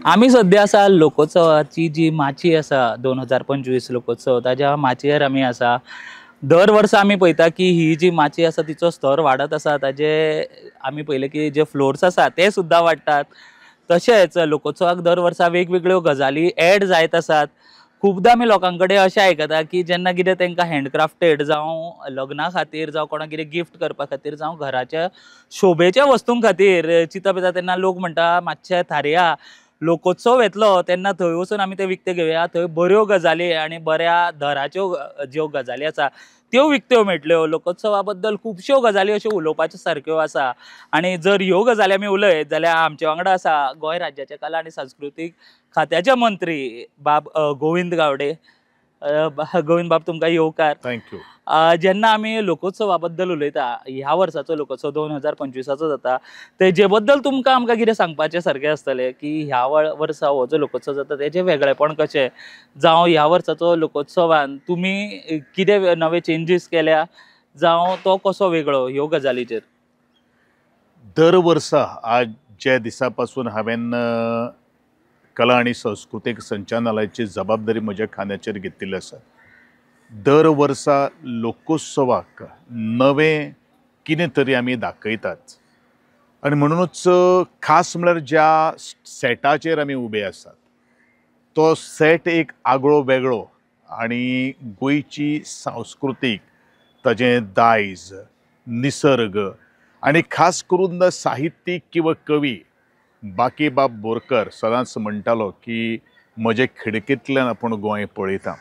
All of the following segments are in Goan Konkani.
आमी सद्या आसा लोकोत्सवाची जी माची आसा 2025 लोकोत्सव ताज्या माचयेर आमी आसा। दर वर्सा आमी पळयता की ही जी माची आसा तिचो स्तर वाडत आसा, ताजे आमी पळयलें की जे फ्लोर्स आसा ते सुद्दां वाडटात। तशेंच लोकोत्सवाक दर वर्सा वेगवेगळ्यो गजाली एड जायत आसात। खूबदां आमी लोकां कडेन अशें आयकता की जेन्ना कितें तांकां हँडक्राफ्टेड जावं लग्ना खातीर जावं कोणाक कितें गिफ्ट करपा खातीर जावं घराच्या शोभेच्या वस्तूं खातीर चिंतप येता तेन्ना लोक म्हणटा मातशें थारया, लोकोत्सव येतलो तेन्ना थंय वचून आमी ते विकते घेवया, थंय बऱ्यो गजाली आनी बऱ्या दराच्यो ज्यो गजाली आसा त्यो विकत्यो मेळटल्यो। लोकोत्सवा बद्दल खुबश्यो गजाली अश्यो उलोवपाच्यो सारक्यो आसा आनी जर ह्यो गजाली आमी उलयत जाल्यार आमचे वांगडा आसा गोंय राज्याचे कला आनी सांस्कृतीक खात्याचे मंत्री बाब गोविंद गावडे। गोविंद बाब, तुमकां येवकार। Thank you. जेन्ना आमी लोकोत्सवा बद्दल उलयता, ह्या वर्साचो लोकोत्सव 2025 जाता, तेजे बद्दल तुमकां आमकां कितें सांगपाचें सारकें आसतलें की ह्या वर्सा हो जो लोकोत्सव जाता तेजें वेगळेपण कशें, जावं ह्या वर्साचो लोकोत्सवान तुमी कितें नवे चेंजीस केल्या, जावं तो कसो वेगळो, ह्यो गजालीचेर। दर वर्सा आज ज्या दिसा पासून हांवें कला आनी संस्कृतीक संचालनालयाची जबाबदारी म्हज्या खांद्याचेर घेतिल्ली आसा, दर वर्सा लोकोत्सवाक नवें कितें तरी आमी दाखयतात आनी म्हणुनूच खास म्हळ्यार ज्या सेटाचेर आमी उबे आसात तो सेट एक आगळो वेगळो आनी गोंयची सांस्कृतीक ताजें दायज, निसर्ग आनी खास करून साहित्यीक किंवा कवी बाकीबाब बोरकर सदांच म्हणटालो की म्हजे खिडकींतल्यान आपूण गोंय पळयता।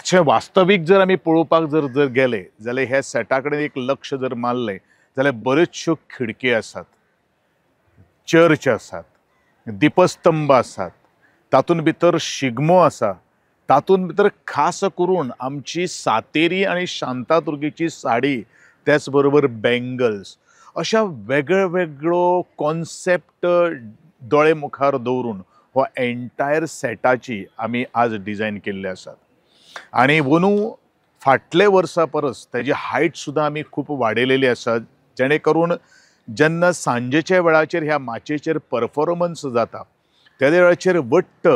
तशें वास्तवीक जर आमी पळोवपाक जर जर गेले जाल्यार ह्या सेटा कडेन एक लक्ष जर मारलें जाल्यार बऱ्योचश्यो खिडकी आसात, चर्च आसात, दीपस्तंभ आसात, तातूंत भितर शिगमो आसा, तातूंत भितर खास करून आमची सातेरी आनी शांतादुर्गेची साडी, त्याच बरोबर बँगल्स, अशा वेगळो कॉन्सेप्ट दोळे मुखार दवरून हो एंटायर सेटाची आमी आज डिजायन केल्ले आसात। आनी अंदू फाटले वर्सा परस तेजी हायट सुद्दां आमी खूब वाडयलेली आसा, जेणे करून जेन्ना सांजेच्या वेळाचेर ह्या माचयेचेर परफॉर्मन्स जाता त्या वेळाचेर वट्ट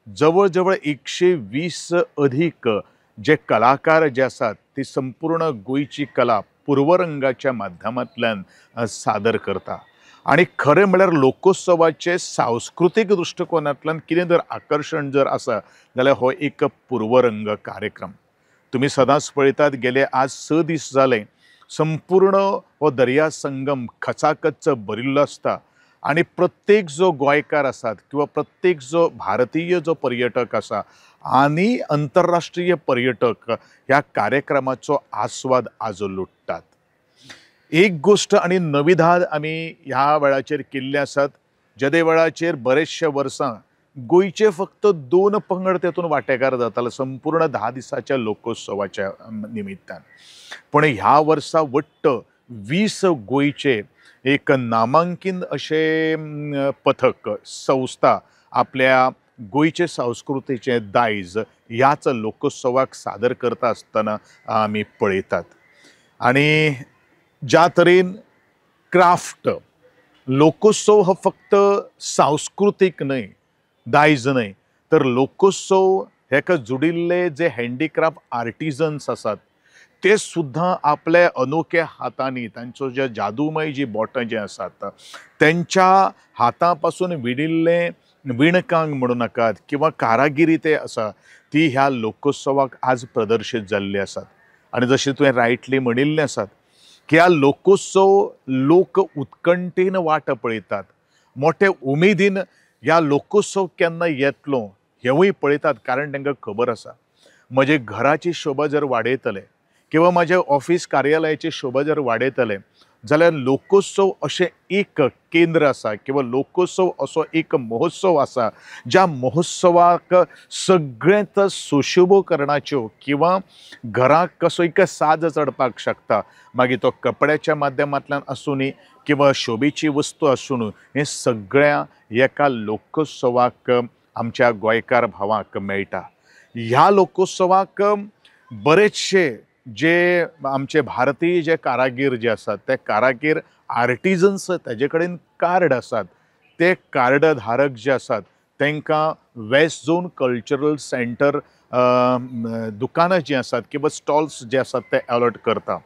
जवळ जवळ 120 अधीक जे कलाकार जे आसात ती संपूर्ण गोंयची कला पूर्वरंगाच्या माध्यमांतल्यान सादर करता। आनी खरें म्हळ्यार लोकोत्सवाचे सांस्कृतीक दृश्टिकोनांतल्यान कितें जर आकर्शण जर आसा जाल्यार हो एक पूर्वरंग कार्यक्रम। तुमी सदांच पळयतात गेले आज 6 दीस जाले संपूर्ण हो दर्या संगम खचाखच भरिल्लो आसता आनी प्रत्येक जो गोंयकार आसात किंवा प्रत्येक जो भारतीय जो पर्यटक आसा आनी अंतरराष्ट्रीय पर्यटक ह्या कार्यक्रमाचो आस्वाद आज लुट्टात। एक गोश्ट आनी नविदाद आमी ह्या वेळाचेर केल्ले आसात, जेदे वेळाचेर बरेचशे वर्सां गोंयचे फक्त 2 पंगड तेतून वांटेकार जाताले संपूर्ण 10 दिसाच्या लोकोत्सवाच्या निमित्तान, पण ह्या वर्सा वट्ट 20 गोंयचे एक नामांकीन अशें पथक संस्था आपल्या गोंयचे संस्कृतीचें दायज ह्याच लोकोत्सवाक सादर करता आसतना आमी पळयतात। आनी ज्या तरेन क्राफ्ट लोकोत्सव हो फक्त सांस्कृतीक न्हय, दायज न्हय, तर लोकोत्सव हेका जुडिल्ले जे हँडीक्राफ्ट आर्टिजन्स आसात ते सुद्दां आपल्या अनोख्या हातांनी तांचो जे जादूमय जी बोटां जी आसात तेंच्या हाता पासून विणिल्लें विणकांग म्हणूं नाकात किंवा कारागिरी ते आसा ती ह्या लोकोत्सवाक आज प्रदर्शीत जाल्ली आसात। आनी जशें तुवें रायटली म्हणिल्लें आसात की ह्या लोकोत्सव लोक उत्कंठेन वाट पळयतात, मोठे उमेदीन ह्या लोकोत्सव केन्ना येतलो हेंवूय पळयतात, कारण तांकां खबर आसा म्हजे घराची शोभा जर वाडयतले किंवा म्हज्या ऑफिस कार्यालयाची शोभा जर वाडयतले जाल्यार लोकोत्सव अशें एक केंद्र आसा किंवा लोकोत्सव असो एक महोत्सव आसा ज्या महोत्सवाक सगळेंच सुशोभीकरणाच्यो किंवा घराक कसो एक साज चडपाक शकता, मागीर तो कपड्याच्या माध्यमांतल्यान आसूं किंवा शोभेची वस्तू आसूं, हें सगळ्या एका लोकोत्सवाक आमच्या गोंयकार भावाक मेळटा। ह्या लोकोत्सवाक बरेचशे जे आमचे भारतीय जे कारागीर जे आसात ते कारागीर आर्टिजन्स ताजे कडेन कार्ड आसात, ते कार्ड धारक जे आसात तांकां वेस्ट झोन कल्चरल सेंटर दुकानां जीं आसात किंवा स्टॉल्स जे आसात ते अलॉट करता.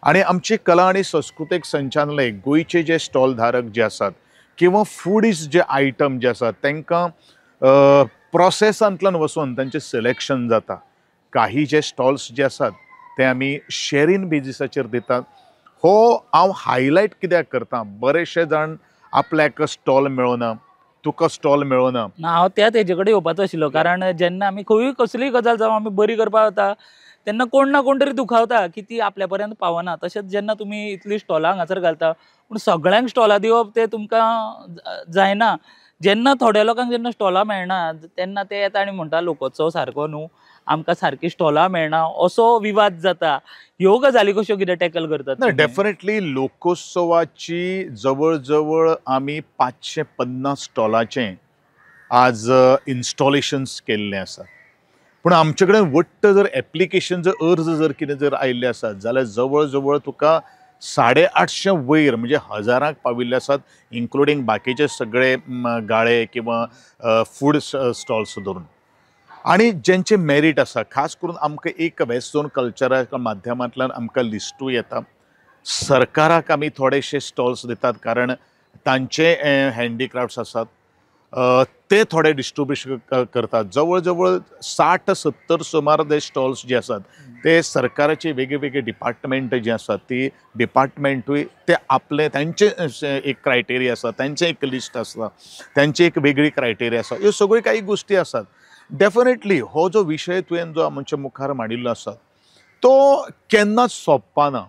आनी आमची कला आनी संस्कृतीक संचालनालय गोंयचे जे स्टॉल धारक जे आसात किंवा फुडीज जे आयटम जे आसात तांकां प्रोसेसांतल्यान वचून तांचें सिलेक्शन जाता. काही जे स्टॉल्स जे आसात ते आमी शेरींग बेजिसाचेर दितात. हो हांव हायलायट कित्याक करता, बरेचशे जाण आपल्याक स्टॉल मेळना, तुका स्टॉल मेळना. ना, हांव त्याच हेजे कडेन येवपाचो आशिल्लो, कारण जेन्ना आमी खंयूय कसलीय गजाल जावं आमी बरी करपाक वता तेन्ना कोण ना कोण तरी दुखावता की ती आपल्या पर्यंत पावना. तशेंच जेन्ना तुमी इतली स्टॉलां हांगासर घालता पूण सगळ्यांक स्टॉलां दिवप तें तुमकां जायना. जेन्ना थोड्या लोकांक जेन्ना स्टॉलां मेळना तेन्ना ते येता आनी म्हणटा लोकोत्सव सारको न्हू, आमकां सारकी स्टॉलां मेळना, असो विवाद जाता. ह्यो गजाली कश्यो कितें टॅकल करतात? ना, डेफिनेटली लोकोत्सवाची जवळ जवळ आमी 550 स्टॉलाचें आज इन्स्टॉलेशन्स केल्लें आसा. पूण आमचे कडेन वट्ट जर एप्लिकेशन जर अर्ज जर कितें जर आयिल्ले आसात जाल्यार जवळ जवळ तुका 850 वयर म्हणजे हजारांक पाविल्ले आसात, इन्क्लुडींग बाकीचे सगळे गाळे किंवा फूड स्टॉल्स धरून. आनी जेंचे मेरीट आसा, खास करून आमकां एक वेस्ट झोन कल्चराच्या माध्यमांतल्यान आमकां लिस्टूय येता. सरकाराक आमी थोडेशे स्टॉल्स दितात कारण तांचे हँडीक्राफ्ट्स आसात, ते थोडे डिस्ट्रिब्युशन करतात. जवळ जवळ 60-70 सुमार जे स्टॉल्स जे आसात ते सरकाराचे वेगळे वेगळे डिपार्टमेंट जे आसात ती डिपार्टमेंटूय ते आपले तांचे एक क्रायटेरिया आसा, तांचें एक लिस्ट आसा, तांची एक वेगळी क्रायटेरिया आसा. ह्यो सगळ्यो काही गोश्टी आसात. डेफिनेटली हो जो विशय तुवें जो आमच्या मुखार मांडिल्लो आसा तो केन्नाच सोंपपाना.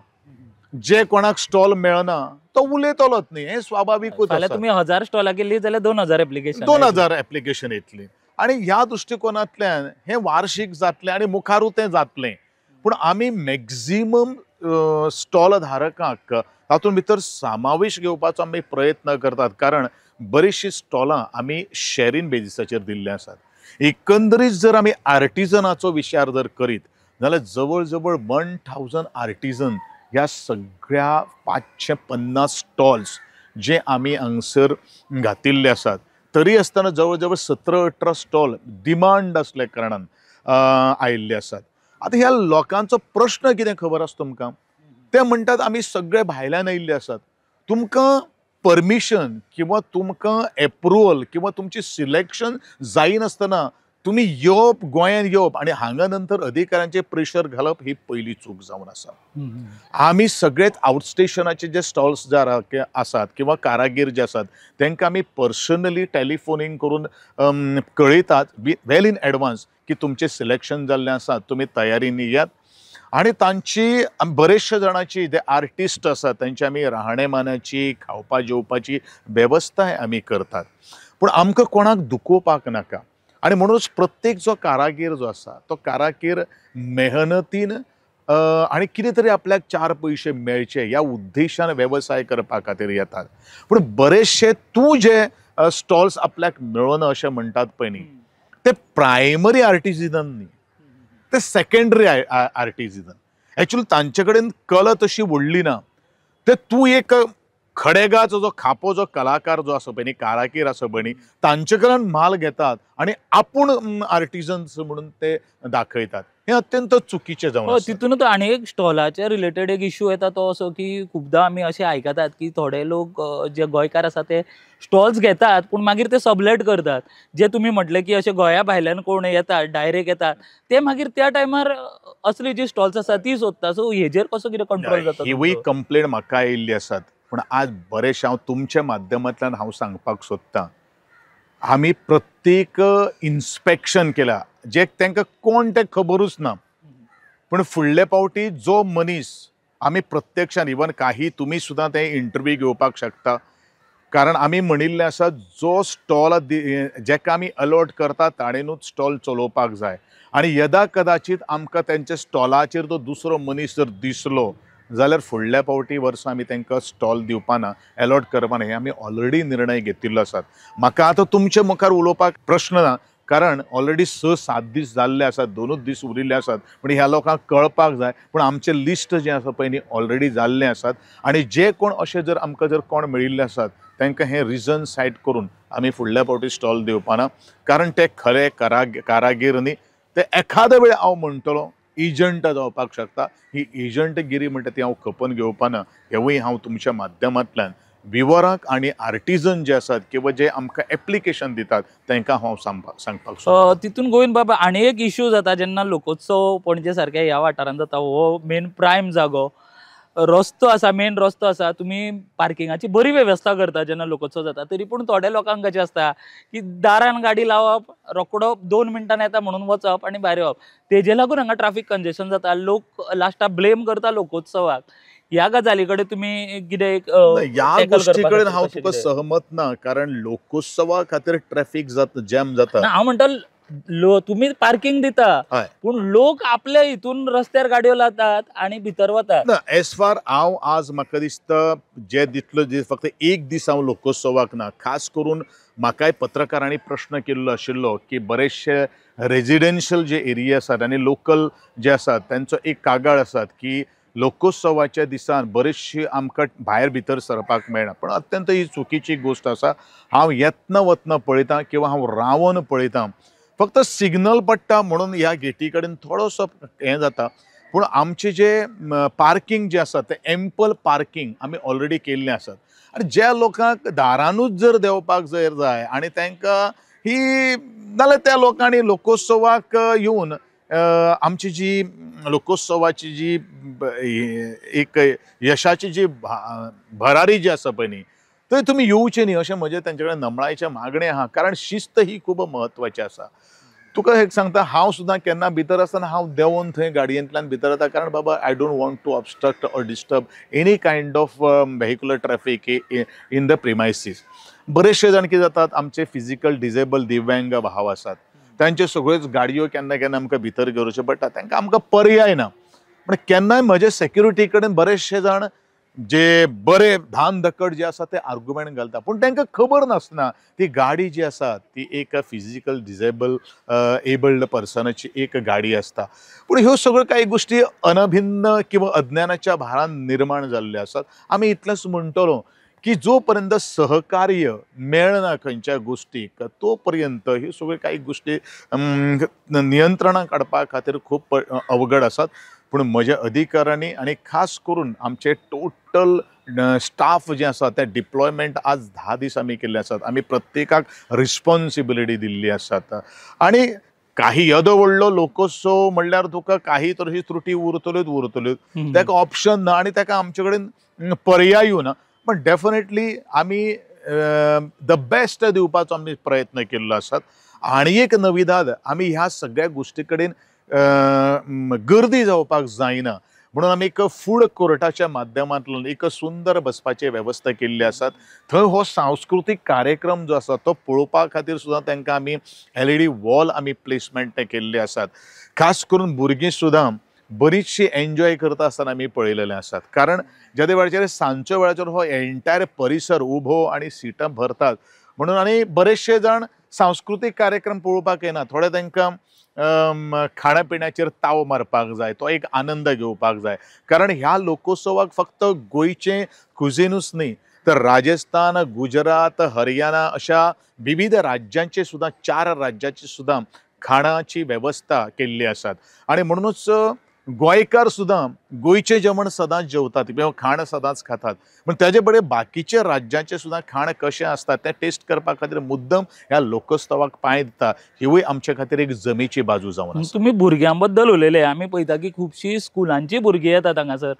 जे कोणाक स्टॉल मेळना तो उलयतलोच न्ही, हें स्वाभाविकूच आसा. तुमी 1000 स्टॉलां केली जाल्यार 2000 एप्लिकेशन, 2000 एप्लिकेशन येतली. आनी ह्या दृश्टिकोनांतल्यान हें वार्षीक जातलें आनी मुखारूय तें जातलें. पूण आमी मॅक्झिमम स्टॉल धारकांक तातूंत भितर समावेश घेवपाचो आमी प्रयत्न करतात, कारण बरीचशीं स्टॉलां आमी शेरींग बेजिसाचेर दिल्लीं आसात. एकंदरीत जर आमी आर्टिजनाचो विचार जर करीत जाल्यार जवळ जवळ 1000 आर्टिजन ह्या सगळ्या 550 स्टॉल्स जे आमी हांगसर घातिल्ले आसात. तरी आसतना जवळ जवळ 17-18 स्टॉल डिमांड आसल्या कारणान आयिल्ले आसात. आतां ह्या लोकांचो प्रश्न कितें खबर आसा तुमकां? ते म्हणटात आमी सगळे भायल्यान आयिल्ले आसात, तुमकां परमिशन किंवा तुमकां एप्रुवल किंवा तुमची सिलेक्शन जायनासतना तुमी येवप, गोंयांत येवप आनी हांगा नंतर अधिकाऱ्यांचेर प्रेशर घालप ही पयली चूक जावन आसा. आमी सगळेच आउटस्टेशनाचे जे स्टॉल्स जे आसात किंवा कारागीर जे आसात तांकां आमी पर्सनली टेलिफोनींग करून कळयतात वेल इन एडवान्स की तुमचें सिलेक्शन जाल्लें आसा, तुमी तयारीन येयात. आनी तांची बरेचशे जाणांची जे आर्टिस्ट आसात तांची आमी राहणेमानाची, खावपा जेवपाची वेवस्थाय आमी करतात. पूण आमकां कोणाक दुखोवपाक नाका आनी म्हणूनच प्रत्येक जो कारागीर जो आसा तो कारागीर मेहनतीन आनी कितें तरी आपल्याक 4 पयशे मेळचे ह्या उद्देशान वेवसाय करपा खातीर येतात. पूण बरेचशे तूं जे स्टॉल्स आपल्याक मेळना अशें म्हणटात पळय न्ही, ते प्रायमरी आर्टिजन न्ही, ते सेकेंडरी आर्टिजन. एक्चुअली तांचे कडेन कला तशी व्हडली ना. ते तूं एक खडेगाचो जो खापो जो कलाकार जो आसा पळय न्ही, कारागीर आसा पळय न्ही, तांचे कडल्यान म्हाल घेतात आनी आपूण आर्टिजन्स म्हणून ते दाखयतात. हें अत्यंत चुकीचें जावन आसा. तितूनच आनी एक स्टॉलाचे रिलेटेड एक इशू येता तो असो की खुबदां आमी अशें आयकतात की थोडे लोक जे गोंयकार आसा ते स्टॉल्स घेतात पूण मागीर ते सबलेट करतात. जे तुमी म्हटलें की अशे गोंया भायल्यान कोण येतात डायरेक्ट येतात ते मागीर त्या टायमार असली जी स्टॉल्स आसा ती सोदता. सो हेजेर कसो कितें कंट्रोल जाता? हिवूय कंप्लेन म्हाका आयिल्ली आसात. पूण आज बरेचशें हांव तुमच्या माध्यमांतल्यान हांव सांगपाक सोदतां, आमी प्रत्येक इन्स्पेक्शन केलां जे तांकां कोण तें खबरूच ना. पूण फुडले पावटी जो मनीस आमी प्रत्यक्षान इवन काही तुमी सुद्दां ते इंटरव्यू घेवपाक शकता, कारण आमी म्हणिल्लें आसा जो स्टॉल जेका आमी अलॉट करता ताणेनूच स्टॉल चलोवपाक जाय. आनी यदा कदाचीत आमकां तेंच्या स्टॉलाचेर तो दुसरो मनीस जर दिसलो जाल्यार फुडल्या पावटी वर्सा आमी तांकां स्टॉल दिवपाना, एलॉट करपाना, हे आमी ऑलरेडी निर्णय घेतिल्लो आसात. म्हाका आतां तुमचे मुखार उलोवपाक प्रश्न ना, कारण ऑलरेडी 6-7 दीस जाल्ले आसात, 2 दीस उरिल्ले आसात. पूण ह्या लोकांक कळपाक जाय. पूण आमचें लिस्ट जें आसा पळय न्ही ऑलरेडी जाल्लें आसात. आनी जे कोण अशे जर आमकां जर कोण मेळिल्ले आसात तांकां हें रिजन सायट करून आमी फुडल्या फावटी स्टॉल दिवपाना, कारण ते खरे कारागीर न्ही, ते एखाद्या वेळ हांव म्हणटलो एजंट जावपाक शकता. ही एजंटगिरी म्हणटा ती हांव खपोवन घेवपाना. हेवूय हांव तुमच्या माध्यमांतल्यान विवराक आनी आर्टिजन जे आसात किंवा जे आमकां एप्लिकेशन दितात तांकां हांव सांगपाक सोदतां. तितून गोविंद बाबा आनी एक इश्यू जाता जेन्ना लोकोत्सव पणजे सारक्या ह्या वाठारांत जाता, हो मेन प्रायम जागो, रस्तो आसा, मेन रस्तो आसा, तुमी पार्किंगाची बरी वेवस्था करता जेन्ना लोकोत्सव जाता, तरी पूण थोड्या लोकांक कशें आसता की दारान गाडी लावप, रोकडो 2 मिनटां येता म्हणून वचप आनी भायर येवप, तेजे लागून हांगा ट्राफीक कंजेशन जाता. लोक लास्टाक ब्लेम करता लोकोत्सवाक. ह्या गजाली कडेन तुमी कितें एक ह्या गोष्टी कडेन हांव तुका सहमत ना, कारण लोकोत्सवा खातीर ट्रॅफिक जाता, जॅम जाता. हांव म्हणटा तुमी पार्किंग दिता पूण लोक आपल्या हितून रस्त्यार गाडयो लातात आनी भितर वतात. ना, एज फार हांव आज म्हाका दिसता जे दितलो जे फक्त एक दीस हांव लोकोत्सवाक ना, खास करून म्हाकाय पत्रकारांनी प्रश्न केल्लो आशिल्लो की बरेचशे रेजिडेन्शियल जे एरिया आसात आनी लोकल जे आसात तांचो एक कागाळ आसात की लोकोत्सवाच्या दिसान बरेचशी आमकां भायर भितर सरपाक मेळना. पण अत्यंत ही चुकीची गोश्ट आसा. हांव येतना वतना पळयतां किंवा हांव रावन पळयतां, फक्त सिग्नल पडटा म्हणून ह्या गेटी कडेन थोडोसो हें जाता, पूण आमचें जे पार्किंग जें आसा तें एम्पल पार्किंग आमी ऑलरेडी केल्लें आसात. आनी ज्या लोकांक दारानूच जर देंवपाक जर जाय आनी तांकां ही नाल्यार त्या लोकांनी लोकोत्सवाक येवन आमची जी लोकोत्सवाची जी एक यशाची जी भरारी जी आसा पळय न्ही, थंय तुमी येवचें न्ही अशें म्हजें तांचे कडेन नमळायेचें मागणें आहा, कारण शिस्त ही खूब म्हत्वाची आसा. तुका एक सांगता, हांव सुद्दां केन्ना भितर आसतना हांव देंवोन थंय गाडयेंतल्यान भितर वता, कारण बाबा I don't want to obstruct or disturb any kind of vehicular traffic in the premises. बरेचशे जाण कितें जातात, आमचे फिजिकल डिजेबल दिव्यांग भाव आसात, तांच्यो सगळ्योच गाडयो केन्ना केन्ना आमकां भितर घेवच्यो पडटा, तांकां आमकां पर्याय ना. पण केन्नाय म्हजे सेक्युरिटी कडेन बरेचशे जाण जे बरे धान धकड जे आसा ते आर्ग्युमेंट घालता, पूण तांकां खबर नासना ती गाडी जी आसा ती एक फिजिकल डिजेबल एबल्ड पर्सनाची एक गाडी आसता. पूण ह्यो सगळ्यो कांय गोश्टी अनभिन्न किंवा अज्ञानाच्या भारान निर्माण जाल्ल्यो आसात. आमी इतलेंच म्हणटलो की जो पर्यंत सहकार्य मेळना खंयच्या गोष्टीक तो पर्यंत ह्यो सगळ्यो कांय गोष्टी नियंत्रणाक हाडपा खातीर खूब अवघड आसात. पूण म्हज्या अधिकाऱ्यांनी आनी खास करून आमचे टोटल स्टाफ जे आसा ते डिप्लॉयमेंट आज 10 दीस आमी केल्ले आसात. आमी प्रत्येकाक रिस्पॉन्सिबिलिटी दिल्ली आसात. आनी काही येदो व्हडलो लोकोत्सव म्हणल्यार तुका काही तरी त्रुटी उरतल्योच उरतल्योच, ताका ऑप्शन ना आनी ताका आमचे कडेन पर्यायूय ना. पण डेफिनेटली आमी the best दिवपाचो आमी प्रयत्न केल्लो आसात. आनी एक नविदाद आमी ह्या सगळ्या गोश्टी कडेन गर्दी जावपाक जायना म्हणून आमी एक फूड कोर्टाच्या माध्यमांतल्यान एक सुंदर बसपाची वेवस्था केल्ली आसात. थंय हो सांस्कृतीक कार्यक्रम जो आसा तो पळोवपा खातीर सुद्दां तांकां आमी LED wall आमी प्लेसमेंट केल्ले आसात. खास करून भुरगीं सुद्दां बरीचशी एन्जॉय करता आसतना आमी पळयलेलें आसात, कारण ज्या वेळाचेर सांजच्या वेळाचेर हो एंटायर परिसर उबो आनी सिटां भरतात म्हणून आनी बरेचशे जाण सांस्कृतीक कार्यक्रम पळोवपाक येना, थोडे तांकां खाणा पिण्याचेर ताव मारपाक जाय, तो एक आनंद घेवपाक जाय. कारण ह्या लोकोत्सवाक फक्त गोंयचें कुजिनूच न्ही तर राजस्थान, गुजरात, हरियाणा अशा विविध राज्यांचे सुद्दां 4 राज्याची सुद्दां खाणाची वेवस्था केल्ली आसात. आनी म्हणूनच गोंयकार सुद्दां गोंयचें जेवण सदांच जेवतात किंवा खाण सदांच खातात, पूण ताजे बरें बाकीच्या राज्यांचें सुद्दां खाण कशें आसता तें टेस्ट करपा खातीर मुद्दम ह्या लोकोत्सवाक पांय दिता. हिवूय आमचे खातीर एक जमेची बाजू जावन आसा. तुमी भुरग्यां बद्दल उलयले, आमी पळयता की खुबशीं स्कुलांची भुरगीं येतात हांगासर,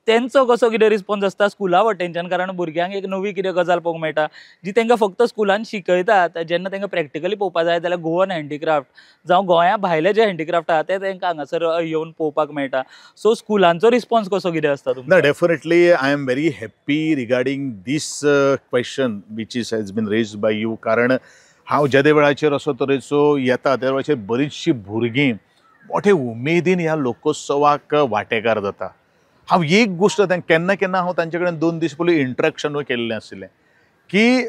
तेंचो कसो कितें रिस्पॉन्स आसता स्कुला वटेनच्यान? कारण भुरग्यांक एक नवी कितें गजाल पळोवंक मेळटा जी तांकां फक्त स्कुलान शिकयतात, जेन्ना तांकां प्रॅक्टिकली पळोवपाक जाय जाल्यार गोवन हँडीक्राफ्ट जावं गोंया भायले जे हँडीक्राफ्ट आहा ते तांकां हांगासर येवन पळोवपाक मेळटा. सो स्कुलांचो रिस्पॉन्स कसो कितें आसता तुमकां? ना, definitely I am very happy regarding this question which is has been raised by you. कारण हांव जेदे वेळाचेर असो तरेचो येता त्या वेळाचेर बरीचशीं भुरगीं मोठे उमेदीन ह्या लोकोत्सवाक वांटेकार जाता. हांव एक गोश्ट केन्ना केन्ना हांव तांचे कडेन 2 दीस पयलीं इंट्रॅक्शनूय केल्लें आशिल्लें की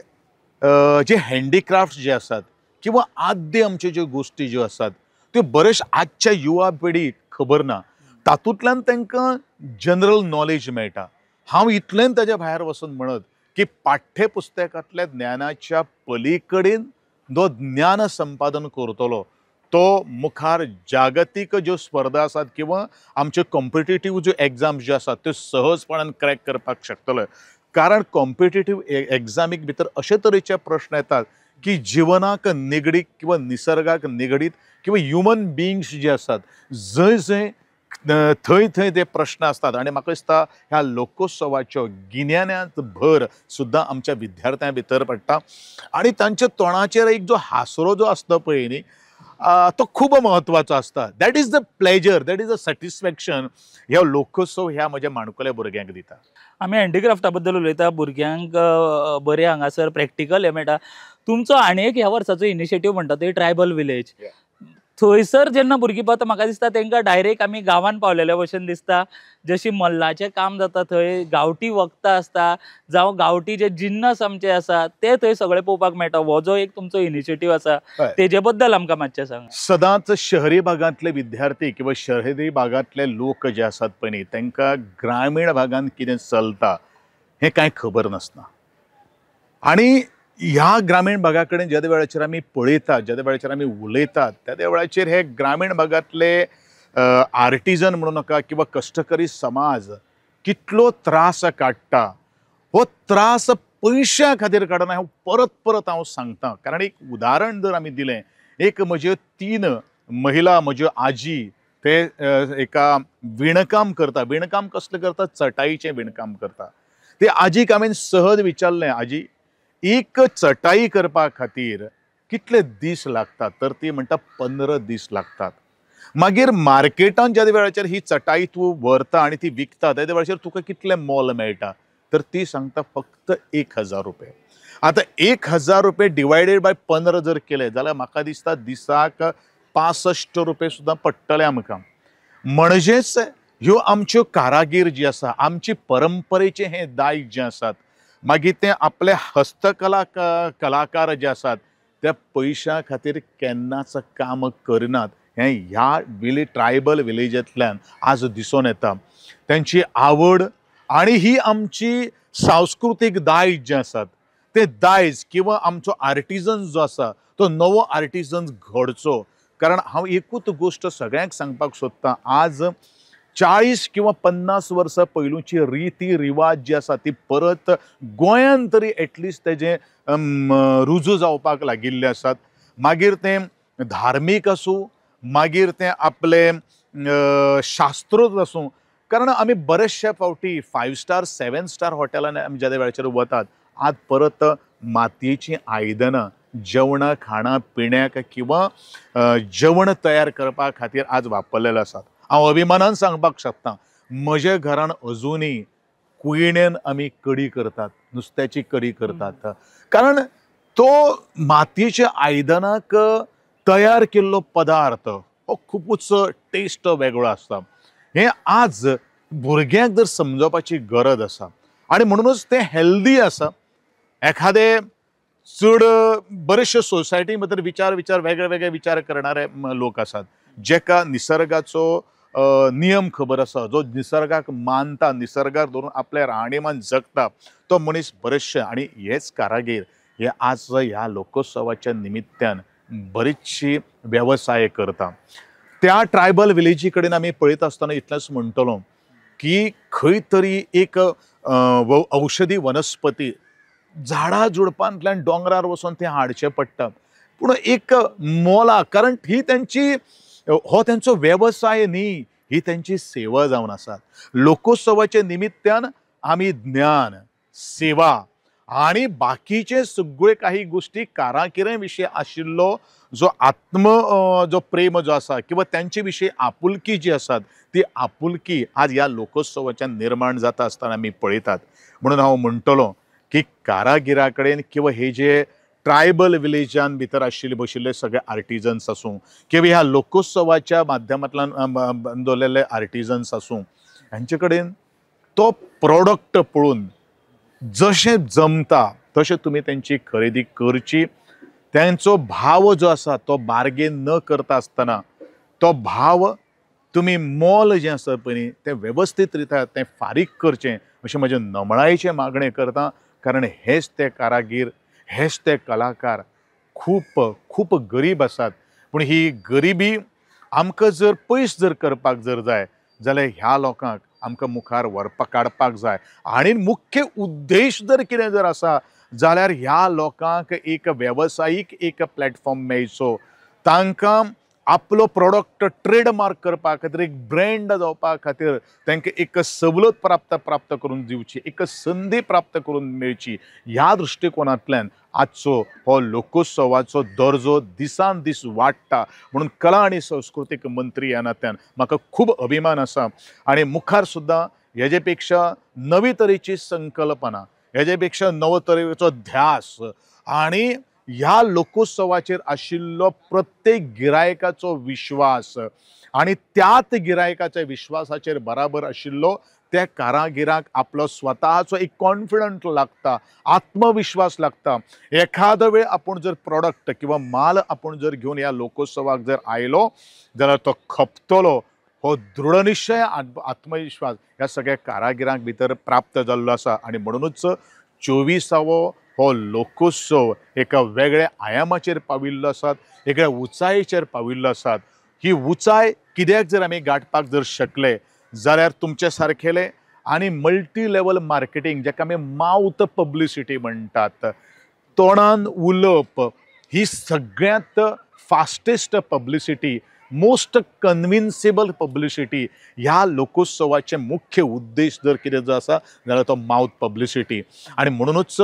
जे हँडीक्राफ्ट जे आसात किंवा आद्य आमच्यो ज्यो गोश्टी ज्यो आसात त्यो बरेच आजच्या युवा पिढीक खबर ना, तातूंतल्यान तांकां जनरल नॉलेज मेळटा. हांव इतल्यान ताज्या भायर वचून म्हणत की पाठ्यपुस्तकांतल्या ज्ञानाच्या पलीकडेन जो ज्ञान संपादन करतलो तो मुखार जागतीक ज्यो स्पर्धा आसात किंवा आमच्यो कॉम्पिटेटीव ज्यो एग्जाम्स ज्यो आसात त्यो सहजपणान क्रॅक करपाक शकतलो. कारण कॉम्पिटेटीव एग्जामीक भितर अशे तरेचे प्रश्न येतात की जिवनाक निगडीत किंवा निसर्गाक निगडीत किंवा ह्युमन बिंग्स जे आसात जंय जंय थंय थंय ते प्रश्न आसतात. आनी म्हाका दिसता ह्या लोकोत्सवाच्यो गिन्यानांत भर सुद्दां आमच्या विद्यार्थ्यां भितर पडटा आनी तांच्या तोंडाचेर एक जो हासरो जो आसता पळय न्ही तो खूब म्हत्वाचो आसता. That is the pleasure, that is the satisfaction ह्या लोकोत्सव ह्या म्हज्या माणकुल्या भुरग्यांक दिता. आमी हँडीक्राफ्टा बद्दल उलयता, भुरग्यांक बरें हांगासर प्रॅक्टिकल हें मेळटा. तुमचो आनी एक ह्या वर्साचो इनिशिएटीव म्हणटा ते ट्रायबल विलेज, थंयसर जेन्ना भुरगीं पावता म्हाका दिसता तांकां डायरेक्ट आमी गांवान पावलेल्या भशेन दिसता. जशी मल्लाचें काम जाता थंय गांवठी वखदां आसता जावं गांवठी जे जिन्नस आमचे आसा ते थंय सगळे पळोवपाक मेळटा. हो जो एक तुमचो इनिशिएटीव आसा तेजे बद्दल आमकां मातशें सांगा. सदांच शहरी भागांतले विद्यार्थी किंवा शहरी भागांतले लोक जे आसात पळय न्ही तांकां ग्रामीण भागांत कितें चलता हें कांय खबर नासता. आनी ह्या ग्रामीण भागा कडेन ज्या वेळाचेर आमी पळयतात, ज्या वेळाचेर आमी उलयतात त्या वेळाचेर हे ग्रामीण भागांतले आर्टिजन म्हणू नाका किंवा कश्टकरी समाज कितलो त्रास काडटा, हो त्रास पयशां खातीर काडना हें परत परत हांव सांगता. कारण एक उदाहरण जर आमी दिलें, एक म्हज्यो 3 महिला, म्हज्यो आजी ते एका विणकाम करता. विणकाम कसलें करता? चटाईचें विणकाम करता. ते आजीक हांवें सहज विचारलें, आजी एक चटाई करपा खातीर कितले दीस लागतात? तर ती म्हणटा 15 दीस लागतात. मागीर मार्केटान ज्या वेळाचेर ही चटाई तूं व्हरता आनी ती विकता त्या वेळाचेर तुका कितलें मोल मेळटा? तर ती सांगता फक्त 1000 रुपये. आतां 1000 रुपये डिवायडेड बाय 15 जर केले जाल्यार म्हाका दिसता दिसाक 65 रुपये सुद्दां पडटले आमकां. म्हणजेच ह्यो आमच्यो कारागीर जी आसा, आमची परंपरेचें हें दायज जें आसात, मागीर ते आपले हस्तकला कलाकार जे आसात त्या पयशां खातीर केन्नाच काम करनात हें ह्या ट्रायबल विलेजांतल्यान आज दिसून येता. तेंची आवड आनी ही आमची सांस्कृतीक दायज जें आसात ते दायज किंवा आमचो आर्टिजन जो आसा तो नवो आर्टिजन घडचो. कारण हांव एकूच गोश्ट सगळ्यांक सांगपाक सोदतां, आज 40 किंवा 50 वर्सां पयलूची रिती रिवाज जी आसा ती परत गोंयान तरी एटलिस्ट तेजें रुजू जावपाक लागिल्ले आसात. मागीर तें धार्मीक आसूं, मागीर तें आपलें शास्त्रोच आसूं. कारण आमी बरेचशे फावटी 5 स्टार 7 स्टार हॉटेलांनी आमी ज्या वेळाचेर वतात, आज परत मातयेचीं आयदनां जेवणां खाणां पिण्याक किंवा जेवण तयार करपा खातीर आज वापरलेले आसात. हांव अभिमानान सांगपाक शकता म्हज्या घरान अजुनूय कुयण्यान आमी कडी करतात, नुस्त्याची कडी करतात. कारण तो मातयेच्या आयदनाक तयार केल्लो पदार्थ हो खुबूच टेस्ट वेगळो आसता. हें आज भुरग्यांक जर समजोवपाची गरज आसा आनी म्हणूनच तें हेल्दी आसा. एखादे चड बरेचशे सोसायटी भितर विचार विचार वेगळे वेगळे विचार करणारे लोक आसात जेका निसर्गाचो नियम खबर आसा, जो निसर्गाक मानता, निसर्गाक धरून आपलें राहणीमान जगता तो मनीस बरेचशे. आनी हेच कारागीर हे आज ह्या लोकोत्सवाच्या निमित्तान बरीचशी वेवसाय करता. त्या ट्रायबल विलेजी कडेन आमी पळयता आसतना इतलेंच म्हणटलो की खंय तरी एक औषधी वनस्पती झाडां झुडपांतल्यान दोंगरार वचून तें हाडचें पडटा, पूण एक मोला, कारण ही तेंची हो तेंचो वेवसाय न्ही, ही तेंची सेवा जावन आसा. लोकोत्सवाच्या निमित्तान आमी ज्ञान, सेवा आनी बाकीचे सगळे काही गोष्टी कारागिरां विशीं आशिल्लो जो आत्म जो प्रेम जो आसा किंवा तेंचे विशीं आपुलकी जी आसात ती आपुलकी आज ह्या लोकोत्सवाच्यान निर्माण जाता आसतना आमी पळयतात. म्हणून हांव म्हणटलो की कारागिरा कडेन किंवा हे जे ट्रायबल विलेजान भितर आशिल्ले बशिल्ले सगळे आर्टिजन्स आसूं किंवा ह्या लोकोत्सवाच्या माध्यमांतल्यान दवरलेले आर्टिजन्स आसूं, हांचे कडेन तो प्रोडक्ट पळोवन जशें जमता तशें तुमी तेंची खरेदी करची. तेंचो भाव जो आसा तो बार्गेन न करता आसतना तो भाव तुमी मोल जें आसा पळय न्ही तें वेवस्थीत रित्या तें फारीक करचें अशें म्हजें नमळायेचें मागणें करता. कारण हेच ते कारागीर, हेच ते कलाकार खूब खूब गरीब आसात. पूण ही गरिबी आमकां जर पयस जर करपाक जर जाय जाल्यार ह्या लोकांक आमकां मुखार व्हरपाक काडपाक जाय. आनी मुख्य उद्देश जर कितें जर आसा जाल्यार ह्या लोकांक एक वेवसायीक एक प्लॅटफॉर्म मेळचो, तांकां आपलो प्रोडक्ट ट्रेडमार्क करपा खातीर, एक ब्रँड जावपा खातीर तांकां एक सवलत प्राप्त करून दिवची, एक संदी प्राप्त करून मेळची. ह्या दृश्टिकोनांतल्यान आजचो हो लोकोत्सवाचो दर्जो दिसान दीस वाडटा. म्हणून कला आनी संस्कृतीक मंत्री ह्या नात्यान म्हाका खूब अभिमान आसा आनी मुखार सुद्दां हेजे पेक्षा नवी तरेची संकल्पना, हेजे पेक्षा नवो तरेचो ध्यास आनी ह्या लोकोत्सवाचेर आशिल्लो प्रत्येक गिरायकाचो विश्वास आनी त्याच गिरायकाच्या विश्वासाचेर बराबर आशिल्लो त्या कारागिराक आपलो स्वताचो एक कॉन्फिडंट लागता, आत्मविश्वास लागता. एखादो वेळ आपूण जर प्रोडक्ट किंवा माल आपूण जर घेवन ह्या लोकोत्सवाक जर आयलो जाल्यार तो खपतलो, हो दृढनिश्चय आत्मविश्वास ह्या सगळ्या कारागिरांक भितर प्राप्त जाल्लो आसा. आनी म्हणुनूच 24वो हो लोकोत्सव एका वेगळ्या आयामाचेर पाविल्लो आसात, एका उंचायेचेर पाविल्लो आसात. ही उंचाय कित्याक जर आमी गांठपाक जर शकले जाल्यार तुमचे सारकेले आनी मल्टी लेवल मार्केटींग, जाका आमी मावथ पब्लिसिटी म्हणटात, तोंडान उलोवप ही सगळ्यांत fastest publicity, most convincible publicity. ह्या लोकोत्सवाचे मुख्य उद्देश जर कितें जो आसा जाल्यार तो मावथ पब्लिसिटी. आनी म्हणुनूच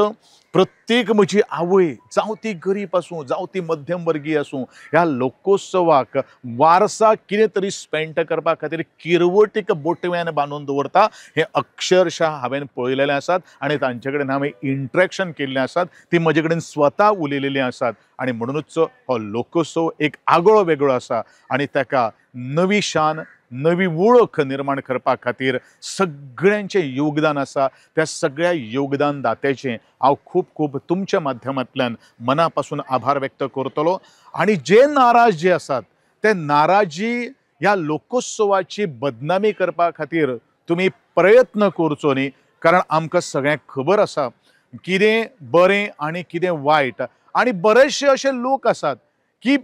प्रत्येक म्हजी आवय, जावं ती गरीब आसूं, जावं ती मध्यम वर्गीय आसूं, ह्या लोकोत्सवाक वारसा कितें तरी स्पेंड करपा खातीर किरवटीक बोटव्यान बांदून दवरता हें अक्षरशः हांवें पळयलेलें आसात आनी तांचे कडेन हांवें इंट्रेक्शन केल्लें आसात, ती म्हजे कडेन स्वता उलयलेलीं आसात. आनी म्हणुनूच हो लोकोत्सव एक आगळो वेगळो आसा आनी ताका नवी शान, नवी वळख निर्माण करपा खातीर सगळ्यांचें योगदान आसा. त्या सगळ्या योगदान दात्याचें हांव खूब खूब तुमच्या माध्यमांतल्यान मना पासून आभार व्यक्त करतलो. आनी जे नाराज जे आसात ते नाराजी ह्या लोकोत्सवाची बदनामी करपा खातीर तुमी प्रयत्न करचो न्ही, कारण आमकां सगळ्यांक खबर आसा कितें बरें आनी कितें वायट. आनी बरेचशे अशे लोक आसात की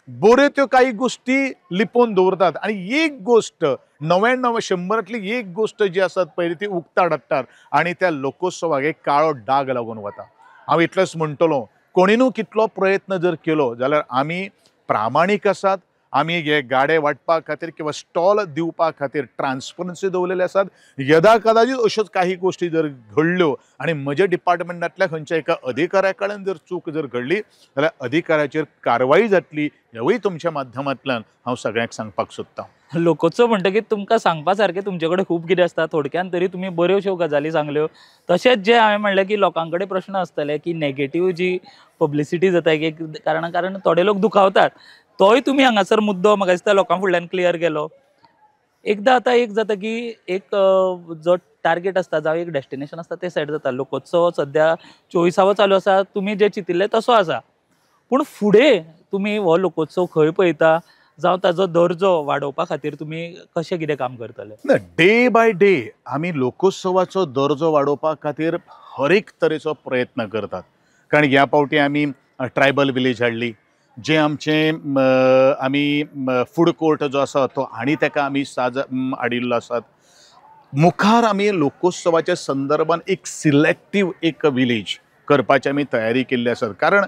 बऱ्यो त्यो काही गोष्टी लिपोवन दवरतात आनी एक गोष्ट 99 100तली एक गोष्ट जी आसात पयली ती उक्ताड हाडटात आनी त्या लोकोत्सवाक एक काळो डाग लागून वता. हांव इतलेंच म्हणटलो, कोणी न्हू कितलो प्रयत्न जर केलो जाल्यार आमी प्रामाणीक आसात, आमी हे गाडे वांटपा खातीर किंवा स्टॉल दिवपा खातीर ट्रान्सपरन्सी दवरलेले आसात. यदा कदाचित अश्योच काही गोष्टी जर घडल्यो आनी म्हज्या डिपार्टमेंटांतल्या खंयच्या एका अधिकाऱ्या कडेन जर चूक जर घडली जाल्यार अधिकाऱ्याचेर कारवाई जातली, हेवूय तुमच्या माध्यमांतल्यान हांव सगळ्यांक सांगपाक सोदतां. लोकोत्सव म्हणटकीर तुमकां सांगपा सारकें तुमचे कडेन खूब कितें आसता, थोडक्यान तरी तुमी बऱ्योश्यो गजाली सांगल्यो. तशेंच जे हांवें म्हणलें की लोकां कडेन प्रश्न आसतले की नेगेटीव जी पब्लिसिटी जाता एक कारण थोडे लोक दुखावतात, तोय तुमी हांगासर मुद्दो म्हाका दिसता लोकां फुडल्यान क्लियर केलो. एकदां आतां एक जाता की एक जो टार्गेट आसता जावं एक डेस्टिनेशन आसता तें सेट जाता. लोकोत्सव सद्या 24वो चालू आसा, तुमी जें चिंतिल्लें तसो आसा, पूण फुडें तुमी हो लोकोत्सव खंय पळयता जावं ताजो दर्जो वाडोवपा खातीर तुमी कशें कितें काम करतले? ना, डे बाय डे आमी लोकोत्सवाचो दर्जो वाडोवपा खातीर हर एक तरेचो प्रयत्न करतात. कारण ह्या फावटी आमी ट्रायबल विलेज हाडली, जे आमचे आमी फूड कोर्ट जो आसा तो आनी ताका आमी साज हाडिल्लो आसात. मुखार आमी लोकोत्सवाच्या संदर्भान एक सिलेक्टीव एक विलेज करपाची आमी तयारी केल्ली आसा. कारण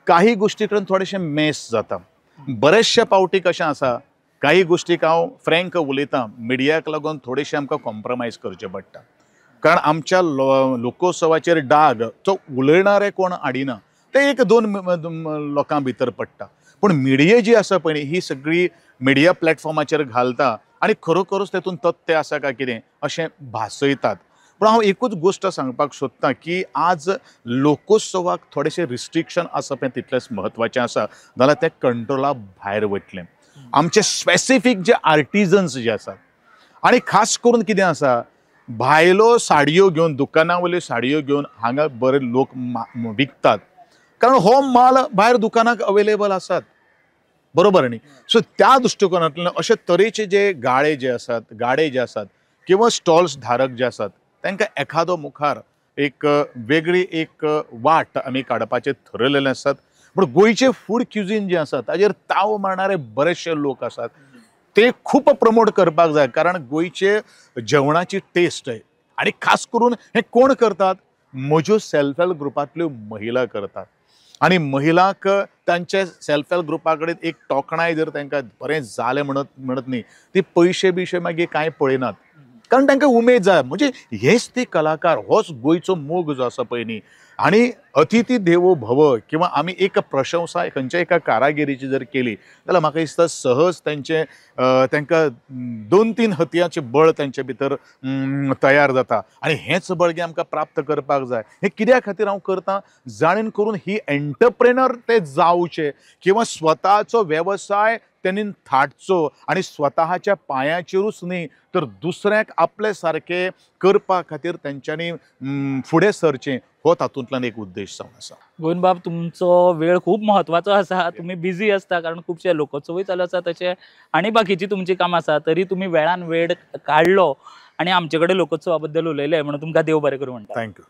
काही गोश्टी कडेन थोडेशें मेस जाता. बरेचशे पावटी कशें आसा, काही गोश्टीक हांव फ्रेंक उलयतां, मिडियाक लागून थोडेशें आमकां कॉम्प्रोमायज करचें पडटा. कारण आमच्या लोकोत्सवाचेर डाग तो उलयणारे कोण हाडिना, ते एक दोन लोकां भितर पडटा. पूण मिडिया जी आसा पळय ही सगळी मिडिया प्लॅटफॉर्माचेर घालता आनी खरोखरूच तेतून तथ्य आसा काय कितें अशें भासयतात. पूण हांव एकूच गोश्ट सांगपाक सोदतां की आज लोकोत्सवाक थोडेशें रिस्ट्रिक्शन आसप हें तितलेंच म्हत्वाचें आसा, जाल्यार तें कंट्रोला भायर वयतलें. आमचे स्पेसिफीक जे आर्टिजन्स जे आसात आनी खास करून कितें आसा, भायलो साडयो घेवन दुकानां वयल्यो साडयो घेवन हांगा बरे लोक विकतात, कारण हो माल भायर दुकानाक अवेलेबल आसात, बरोबर न्ही. सो त्या दृश्टिकोनांतल्यान अशे तरेचे जे गाडे जे आसात किंवा स्टॉल्स धारक जे आसात तांकां एखादो मुखार एक वेगळी एक वाट आमी काडपाचें थरयलेलें आसात. पूण गोंयचें फूड क्युजीन जें आसा ताजेर ताव मारणारे बरेचशे लोक आसात, ते खूब प्रमोट करपाक जाय, कारण गोंयचे जेवणाची टेस्ट आनी खास करून हें कोण करतात, म्हज्यो सेल्फ हेल्प ग्रुपांतल्यो महिला करतात. आनी महिलांक तांचे सेल्फ हेल्प ग्रुपा कडेन एक तोखणाय जर तांकां बरें जालें म्हणत न्ही, ती पयशे बियशे मागीर कांय पळयनात, कारण तांकां उमेद जाय. म्हणजे हेच ते कलाकार, होच गोंयचो मोग जो आसा पळय न्ही. आनी अतिथी देवो भव किंवा आमी एक प्रशंसा खंयच्या एका कारागिरीची जर केली जाल्यार म्हाका दिसता सहज तांचे तांकां 2-3 हतयाचें बळ तांचे भितर तयार जाता आनी हेंच बळगें आमकां प्राप्त करपाक जाय. हें कित्या खातीर हांव करतां, जाणीन करून ही एंटरप्रेनर ते जावचे किंवा स्वताचो वेवसाय त्यांनी थाटचो आनी स्वताच्या पांयाचेरूच न्ही तर दुसऱ्याक आपले सारके करपा खातीर तेंच्यांनी फुडें सरचें, हो तातूंतल्यान एक उद्देश जावन आसा. गोविंदबाब, तुमचो वेळ खूब म्हत्वाचो आसा, तुमी बिजी आसता कारण खुबशे लोकोत्सवूय चालू आसा तशें आनी बाकीची तुमची कामां आसा, तरी तुमी वेळान वेळ काडलो आनी आमचे कडेन लोकोत्सवा बद्दल उलयले म्हणून तुमकां देव बरें करूं म्हणटा. Thank you.